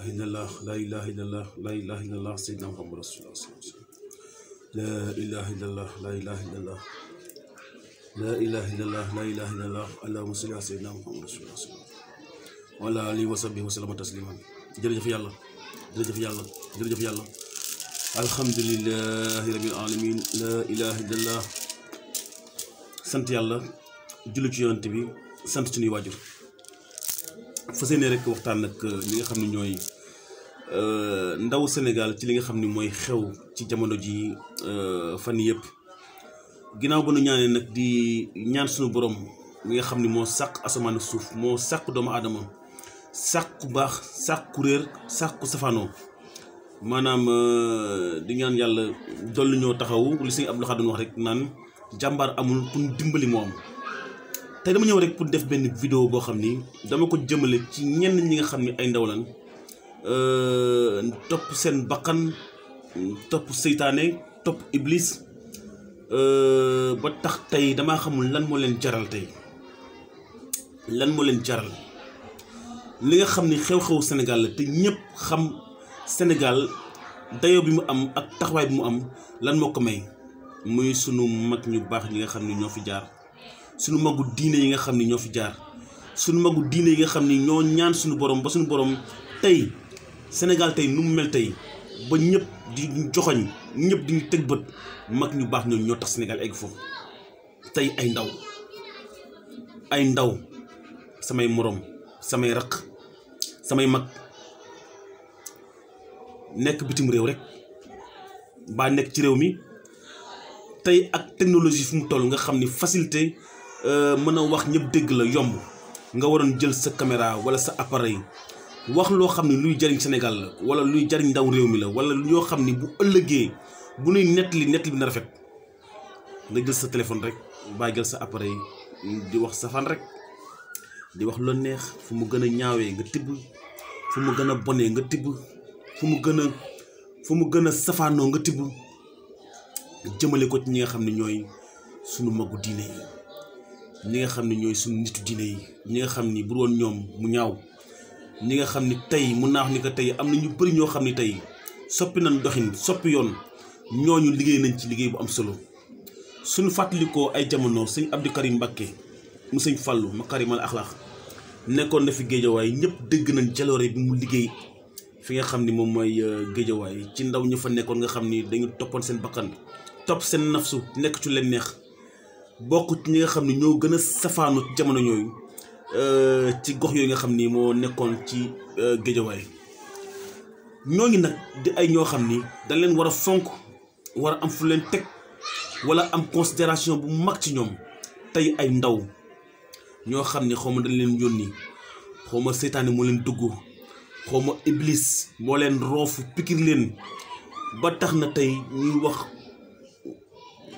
ilaha illallah, la ilaha illallah, la ilaha illallah, sayyidina Muhammad rasulullah sallallahu alaihi wasallam. La ilaha illallah, la ilaha illallah, la ilaha illallah, la ilaha illallah, allahumma salli ala sayyidina Muhammad rasulullah sallallahu alaihi wasallam. Wa ala alihi wa sahbihi wa sallama tasliman. Jërëjëf yàlla, jërëjëf yàlla, jërëjëf yàlla. Alhamdulillahi rabbil alamin, la ilaha illallah. Sant yàlla, julli ci yonent bi, sant suñuy waajur. fas yéene rek waxtaan nag li nga xam ne ñooy ndaw Sénégal ci li nga xam ne mooy xew ci jamono ji fan yëpp ginnaaw ba nu ñaanee nag di ñaan suñu borom mi nga xam ne moo sàq asamaan ak suuf moo sàq doomu aadama sàq ku baax sàq ku réer sàq ku safaanoo maanaam di ñaan yàlla dolli ñoo taxaw li sëñ Abdou Khadre wax rek naan jàmbaar amul pour dimbali moo am. tey dama ñëw rek pour def benn vidéo boo xam ni dama ko jëmale ci ñenn ñi nga xam ni ay ndaw lan topp seen bakkan topp seytaane topp iblis ba tax tey damaa xamul lan moo leen jaral tey lan moo leen jaral li nga xam ni xew-xew Sénégal la te ñëpp xam Sénégal dayo bi mu am ak taxawaay bi mu am lan moo ko may muy sunu mag ñu baax ñi nga xam ni ñoo fi jaar. suñu magu diine yi nga xam ni ñoo fi jaar suñu magu diine yi nga xam ni ñoo ñaan suñu borom ba suñu borom tey Sénégal tey nu mu mel tey ba ñëpp di joxoñ ñëpp di ñu teg bët mag ñu baax ñooñu ñoo tax Sénégal egg foofu tey ay ndaw samay morom samay raq samay mag nekk bitim réew rek baa nekk ci réew mi tey ak technologie fu mu toll nga xam ni facilité mën a wax ñëpp dégg la yomb nga waroon jël sa caméra wala sa appareil wax loo xam ne luy jariñ Sénégal la wala luy jariñ ndaw réew mi la wala yoo xam ni bu ëllëgee bu nuy nettali bi na rafet nga jël sa téléphone rek baa jël sa appareil di wax safaan rek di wax lu neex fu mu gën a ñaawee nga tibb fu mu gën a bonee nga tibb fu mu gën a safaanoo nga tibb jëmale ko ci ñi nga xam ne ñooy sunu magu diine yi ñi nga xam ne ñooy sunu nitu diine yi ñi nga xam ni bu woon ñoom mu ñaaw ñi nga xam ni tey mun naa wax ni que tey am na ñu bëri ñoo xam ni tey soppi nañ doxin soppi yoon ñooñu liggéey nañ ci liggéey bu am solo suñu fàttalikoo ay jamono sëñ Abdou Karim Mbacké mu sëñ Fallou Makarimal Akhlaq nekkoon na fi géejawaay ñëpp dégg nañ jaloore bi mu liggéey fi nga xam ni moom mooy géejawaay ci ndaw ñu fa nekkoon nga xam ni dañu toppoon seen bakkan topp seen nafsu nekk ci leen neex bokk ci ñi nga xam ne ñoo gën a safaanu ci jamono ñooyu ci gox yooyu nga xam ni moo nekkoon ci géejawaay ñoo ngi nag di ay ñoo xam ni dañ leen war a fonk war a am fu leen teg wala am considération bu mag ci ñoom tey ay ndaw ñoo xam ni xaw ma dañ leen yónni xaw ma seytaane moo leen dugg xaw ma iblis moo leen roofu pikir leen ba tax na tey ñuy wax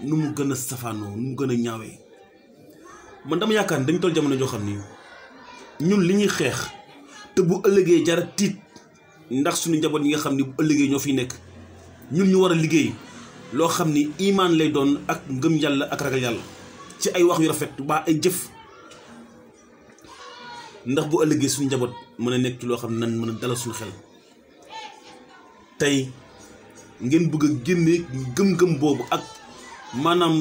nu mu gën a safaanoo nu mu gën a ñaawee man dama yaakaar ni dañu toll jamono joo xam ni ñun li ñuy xeex te bu ëllëgee jara tiit ndax suñu njaboot yi nga xam ni bu ëllëgee ñoo fiy nekk ñun ñu war a liggéey loo xam ni imaan lay doon ak ngëm yàlla ak ragal yàlla ci ay wax yu rafet ba ay jëf ndax bu ëllëgee suñu njaboot mën a nekk ci loo xam ne nan mën a dalal suñu xel tey ngeen bëgg a génne gëm-gëm boobu ak maanaam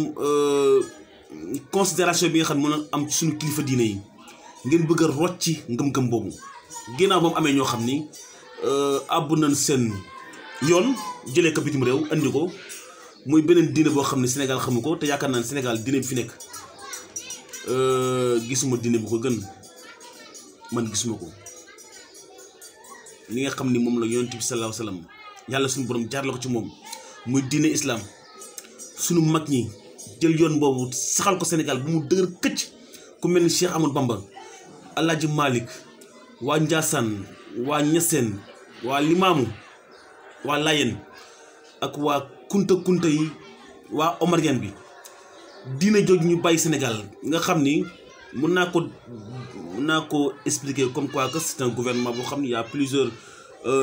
considération bi nga xam ne mën a am ci suñu kilifa diine yi ngeen bëgg a rocci ngëm-ngëm boobu ginnaaw ba mu amee ñoo xam ni àbb nañ seen yoon jëlee ko bitim réew andi ko muy beneen diine boo xam ne Sénégal xamu ko te yaakaar naa ne Sénégal diine bi fi nekk gisuma diine bu ko gën man gisuma ko li nga xam ni moom la yonent bi sallallahu alayhi wasallam yàlla suñu borom jaar la ko ci moom muy diine islam sunu mag ñi jël yoon boobu saxal ko Sénégal bu mu dëgër këcc ku mel ni Cheikh Amadou Bamba Alaaji Malick waa Njaasaan waa Ñaseen waa Limaamu waa Layen ak waa kunta yi waa Omarien bi diine jooju ñu bàyyi Sénégal nga xam ni mun naa ko expliquer comme quoi que c'est un gouvernement boo xam ni y a plusieurs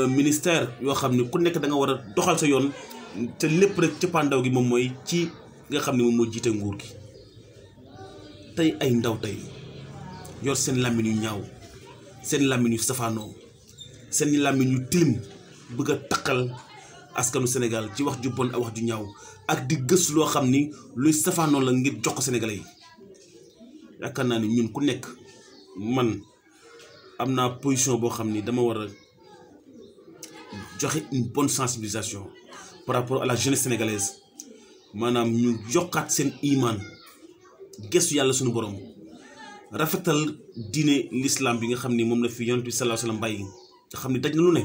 ministères yoo xam ni ku nekk da nga war a doxal sa yoon te lépp rek cëppaandaw gi moom mooy ci nga xam ne moom moo jiite nguur gi tey ay ndaw tey yor seen làmmiñ yu ñaaw seen làmmiñ yu safaanoo seen làmmiñ ñu tilim bëgg a taqal askanu Sénégal ci wax ju bon ak wax ju ñaaw ak di gëstu loo xam ni luy safaanoon la ngir jox ko Sénégalais yi yaakaar naa ni ñun ku nekk man am naa position boo xam ni dama war a joxe une bonne sensibilisation par rapport à la jeunesse sénégalaise maanaam ñu yokkaat seen iman gëstu yàlla suñu borom rafetal diine l'islam bi nga xam ni moom la fi yonent bi sallallahu alayhi wa sallam bàyyi nga xam ni daj na lu ne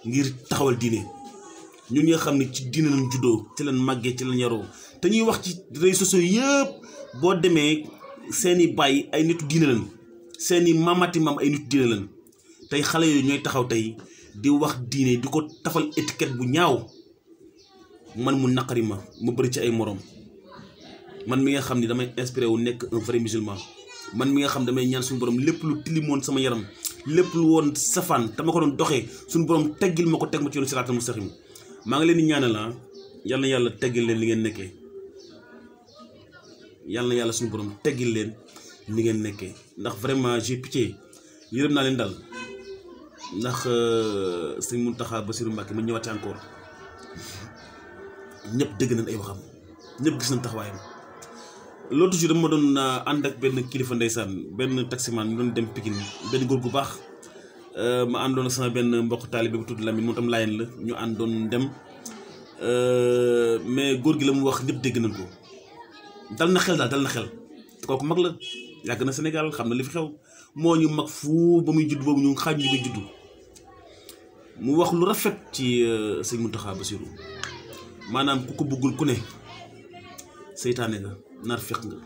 ngir taxawal diine ñun ñi nga xam ni ci diine lañ juddoo ci lañ màggee ci lañ yaroo te ñuy wax ci réseaux sociaux yëpp boo demee seeni baay ay nitu diine lañ seeni maamati maam ay nitu diine lañ tey xale yooyu ñooy taxaw tey di wax diine di ko tafal étiquette bu ñaaw man mu naqari ma bëri ci ay morom man mi nga xam ni damay inspiré wu nekk un vrai musulman man mi nga xam damay ñaan suñu borom lépp lu tilimoon sama yaram lépp lu woon safaan dama ko doon doxee suñu borom teggil ma ko teg ma ci yoonu siraatal mustaqim maa ngi leen di ñaanal yal na yàlla teggil leen li ngeen nekkee yal na yàlla suñu borom teggil leen li ngeen nekkee ndax vraiment j'ai pitié yërëm naa leen dal ndax sëñ Mountakha Bassirou Mbacké ma ñëwaatee encore ñëpp dégg nañ ay waxam ñëpp gis nañ taxawaayam l'autre jour dama doon ànd ak benn kilifa ndeysaan benn taximan ñu doon dem Pikine benn góor gu baax ma àndoon ak sama benn mbokk taalibe bu tudd Lamine moom tam laayeen la ñu àndoon dem mais góor gi la mu wax ñëpp dégg nañ ko dal na xel daal dal na xel kooku mag la yàgg na Sénégal xam na li fi xew moo ñu mag fu ba muy judd boobu ñu xaaj ñu bay juddu mu wax lu rafet ci sëñ Mountakha Bassirou maanaam ku ko bëggul ku ne seytaane nga nar fekk nga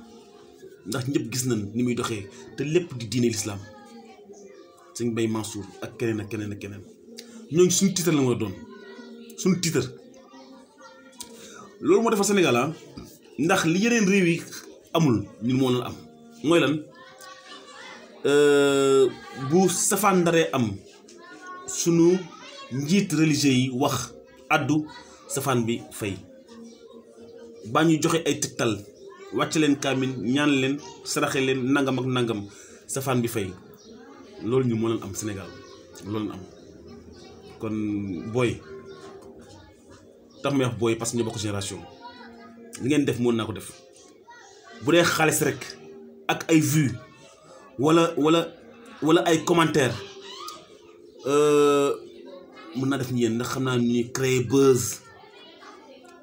ndax ñëpp gis nañ ni muy doxee te lépp di diine l'islam sëñ Bay Mansour ak keneen ak keneen ak keneen ñooñu suñu tiitar la war a doon suñu tiitar loolu moo defar Sénégal ndax li yeneen réew yi amul ñun moo leen am mooy lan bu safaan ndaree am sunu njiit religieux yi wax addu safaan bi fay baa ñu joxe ay tegtal wàcc leen kaamil ñaan leen saraxe leen nangam ak nangam safaan bi fay loolu ñu moo leen am Sénégal loolu am kon booy tax may wax booy parce que ñu bokk génération li ngeen def mën naa ko def bu dee xaalis rek ak ay vues wala ay commentaires mën naa def ni yéen ndax xam naa nu ñuy créer buzz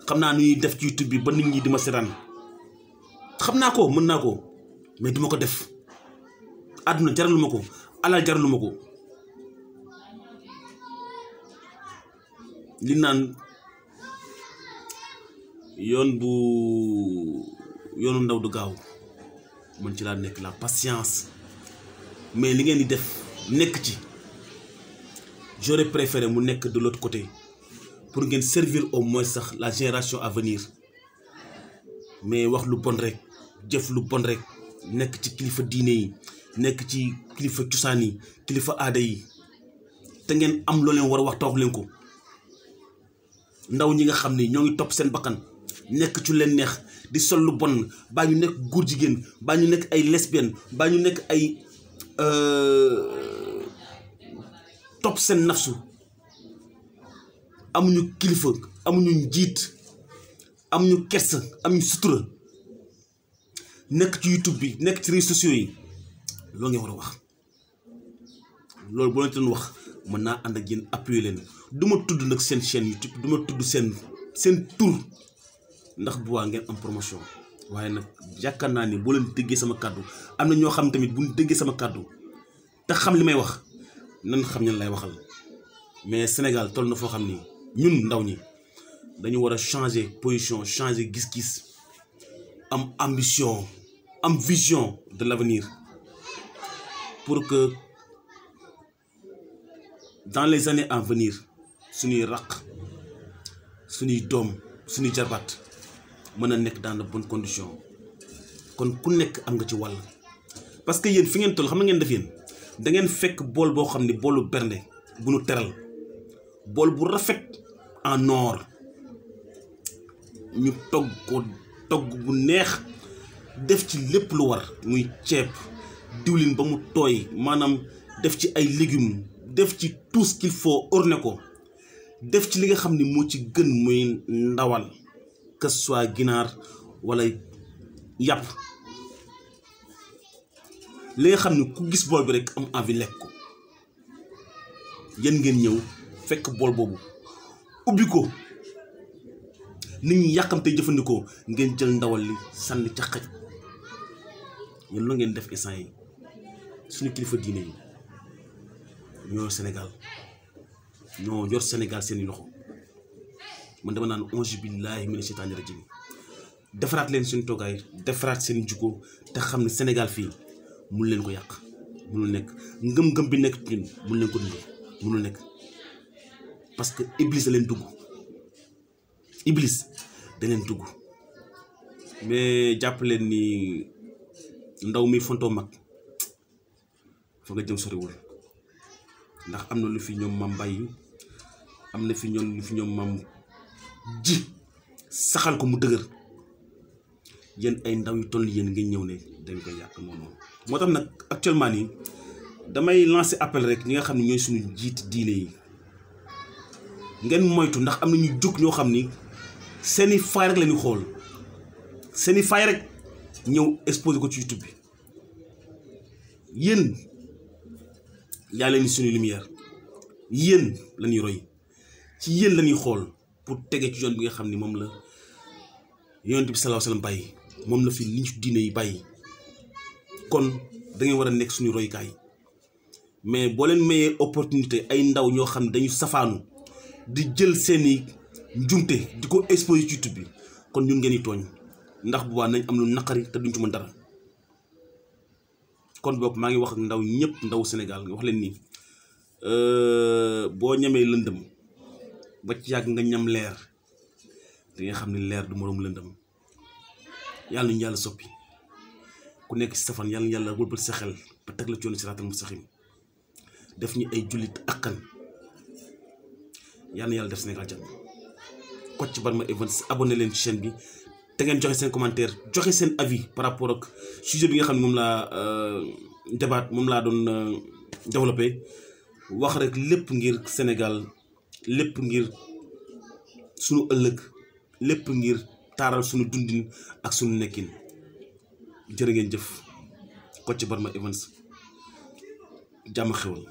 xam naa nu ñuy def ci YouTube bi ba nit ñi di ma seetaan xam naa ko mën naa ko mais duma ko def àdduna jaralu ma ko alal jaralu ma ko li naan yoonu ndaw du gaaw man ci laa nekk la patience mais li ngeen di def nekk ci j'aurais préféré mu nekk de l'autre côté pour ngeen servir au moins sax la génération à venir mais wax lu bon rek jëf lu bon rek nekk ci kilifa diine yi nekk ci kilifa cosaan yi kilifa aada yi te ngeen am loo leen war a wax taw leen ko ndaw ñi nga xam ni ñoo ngi topp seen bakkan nekk ci leen neex di sol lu bon baa ñu nekk góor jigéen baa ñu nekk ay lesbienne baa ñu nekk ay topp seen nafsu amuñu kilifa amuñu njiit amuñu kersa amuñu sutura nekk ci YouTube bi nekk ci réseaux sociaux yi loolu ngeen war a wax loolu boo leen doon wax mën naa ànd ak yéen appuyer leen du ma tudd nag seen chaîne YouTube du ma tudd seen tur ndax bu waa ngeen am promotion waaye nag yaakaar naa ni boo leen déggee sama kàddu am na ñoo xam tamit bu ñu déggee sama kàddu te xam li may wax nan xam ñan lay waxal mais Sénégal toll na foo xam ni ñun ndaw ñi dañu war a changer position changer gis-gis am ambition am vision de l'avenir pour que dans les années à venir suñuy raq suñuy doom suñuy jarbaat mën a nekk dans de bonnes conditions kon ku nekk am nga ci wàll parce que yéen fi ngeen toll xam na ngeen def yéen da ngeen fekk bool boo xam ni boolu bernde bu nu teral bool bu rafet en or ñu togg ko togg bu neex def ci lépp lu war muy ceeb diwlin ba mu tooy maanaam def ci ay légumes def ci tout ce qu'il faut orné ko def ci li nga xam ni moo ci gën muy ndawal que ce soit ginaar wala yàpp li nga xam ni ku gis bool bi rek am envie lekk ko yéen ngeen ñëw fekk bool boobu ubbi ko nit ñi yàkkamte jëfandikoo ngeen jël ndawal li sànni ca xaj yéen lu ngeen def instant yi suñu kilifa diine yi ñoo Sénégal ñoo yor Sénégal seeni loxo man dama naan auzu billahi mina shaytaani rajim defaraat leen suñu toogaay defaraat seen jikko te xam ne Sénégal fii mun leen ko yàq munul nekk ngëm-ngëm bi nekk ñun mun leen ko dindi munul nekk parce que Iblis da leen dugg Iblis da leen dugg mais jàpp leen ni ndaw mi fontoo mag fa nga jëm soriwul ndax am na lu fi ñoom mam bàyyi am na fi ñoom lu fi ñoom mam ji saxal ko mu dëgër yéen ay ndaw yu toll yéen nga ñëw ne dañ koy yàq noonu moo tax nag actuellement nii damay lancer appel rek ñi nga xam ne ñooy suñu jiit diine yi ngeen moytu ndax am na ñu jóg ñoo xam ni seeni faay rek la ñuy xool seeni faay rek ñëw exposé ko ci YouTube bi yéen yaa leen suñu lumière yéen la ñuy roy ci yéen la ñuy xool pour tege ci yoon bi nga xam ni moom la yonent bi sallallahu alayhi wasallam bàyyi moom la fi liñ ci diine yi bàyyi kon da ngeen war a nekk suñu roykaay mais boo leen mayee opportunité ay ndaw ñoo xam ne dañu safaanu di jël seeni njumte di ko exposé ci YouTube bi kon ñun ngeen di tooñ ndax bu baax nañ am lu naqari te duñ ci mën dara kon boog maa ngi wax ak ndaw ñëpp ndaw Sénégal nga wax leen ni boo ñamee lëndëm ba ci yàgg nga ñam leer di nga xam ne leer du moroom lëndëm yàlla nañu yàlla soppi ku nekk ci safan yàlla yàlla wëlbal sa xel ba teg la ci yoonu siraatal mustaqiim def ñu ay jullit akkan yàlla na yàlla def Sénégal jàmm Kocc Barma Events abonné leen ci chaîne bi te ngeen joxe seen commentaire joxe seen avis par rapport ak sujet bi nga xam ne moom laa débat moom laa doon développé wax rek lépp ngir Sénégal lépp ngir sunu ëllëg lépp ngir taaral sunu dundin ak sunu nekkin jërë ngeen jëf Kocc Barma Events jàmm xewal